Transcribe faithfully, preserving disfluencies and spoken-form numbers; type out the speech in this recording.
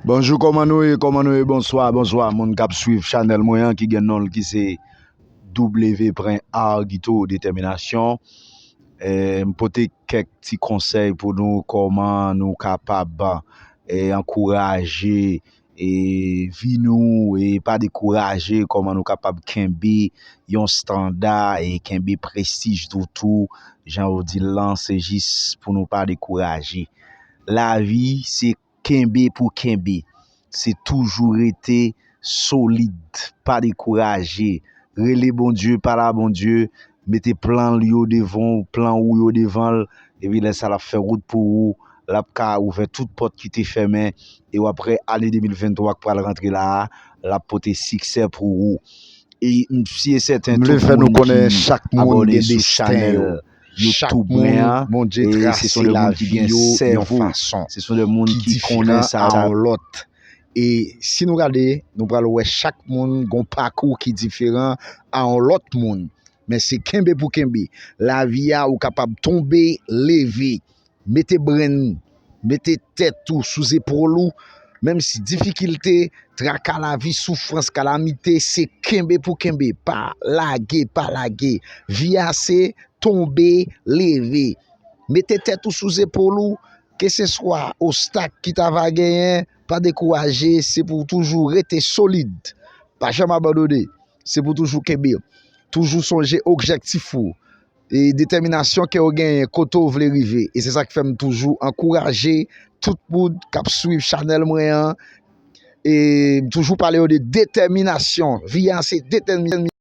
Bonjou, kòman nou ye? Kòman nou ye? Bonswa, bonswa, moun k ap swiv chanèl mwen an ki gen non l ki se W Pren Arguito Detèminasyon. Eh, m pote kèk ti konsèy pou nou, kòman nou kapab eh, ankouraje eh, vi nou, e pa dekouraje, kòman nou kapab kenbe yon estanda e kenbe prestij nou tou, jan yo di l lan, se jis pou nou pa dekouraje. Lavi, se kenbe pou kenbe. Se toujou rete solid, pa dekouraje. Rele Bondye, pale a Bondye, mete plan l yo devan w, plan ou yo devan l, epi lè sa l ap fè wout pou ou, l ap ka ouvè tout pòt ki te fèmen, e w ap wè ane de mil venntwa k pral rantre la a, l ap pote siksè pou ou. E m si e sèten, m vle fè nou konnen chak moun gen desten yo. Chak moun, Bondye trase lavi yo yon fason ki diferan a yon lòt. E si nou gade, nou pral wè chak moun gon pakou ki diferan a yon lòt moun. Men se kenbe pou kenbe. Lavi a, ou kapab tonbe, leve. Mete brenn, mete tèt ou sou zepòl ou. Menm si difikilte, traka lavi, soufrans, kalamite, se kenbe pou kenbe. Pa lage, pa lage. Vi a se tonbe, leve. Mete tèt ou sou zepòl ou, keseswa ostak ki ta va genyen, pa dekouraje, se pou w toujou rete solid. Pa janm abandone. Se pou w toujou kenbe. Toujou sonje objektif ou. E detèminasyon ke w genyen, kote w vle rive. E se sa k fè m toujou ankouraje tout moun k ap swiv chanèl mwen an. E m toujou pale yo de detèminasyon. Vi a se detèminasyon.